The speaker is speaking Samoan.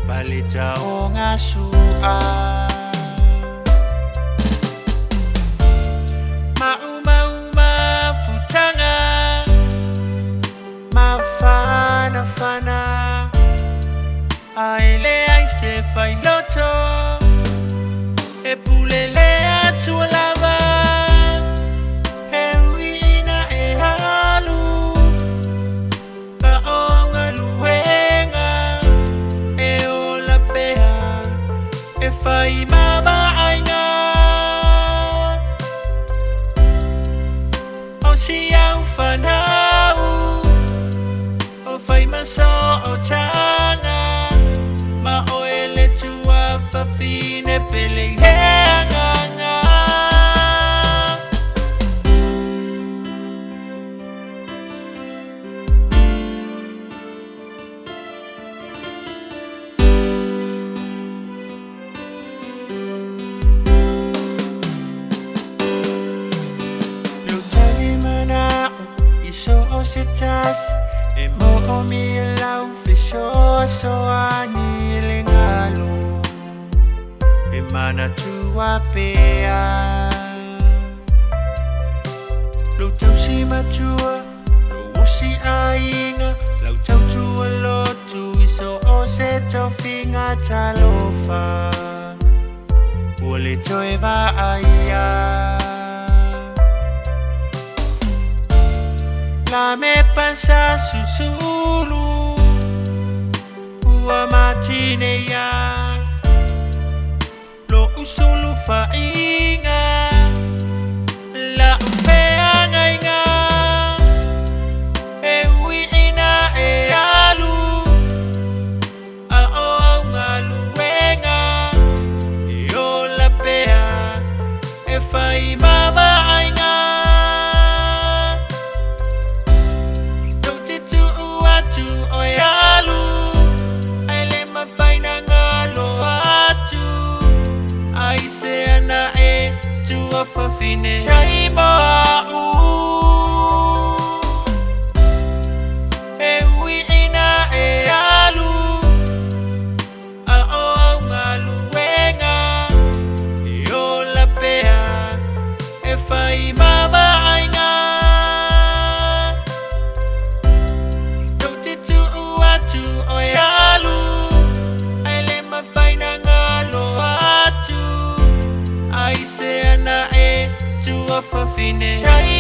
Paleta o ngā sua Maumau mafutanga Mawhana whana Aele ai se whailoto E pulele atua lava E uina e halu Ka o ngaluenga E ola pea E whai mama ainga O si au whanau O whai maso o tanga Ma o ele tua whawhine pele nganga. Lo tali manao iso o se tasi E mo o mi lau fiso ani le ngalo E mana tua pea Lo tausi matua lo osi ainga Lau tautua lotu iso o se tofinga talofa Ua le toe vaaia La me pansa susulu Ua matine ia Lo usulu fainga La ufeanga inga E ui ina e alu A o au ngaluenga E ola pea E whai mama ainga Tau te tuu atu o e alu Ai le mawhaina ngalo atu Ai se ana e tua whawhine ai moa u E ui ina e alu A o au ngaluenga E ola pea E whai mama ainga Tau te tuu atu o e alu Ai le mawhaina ngalo atu Ai se ana e tua whawhine ai.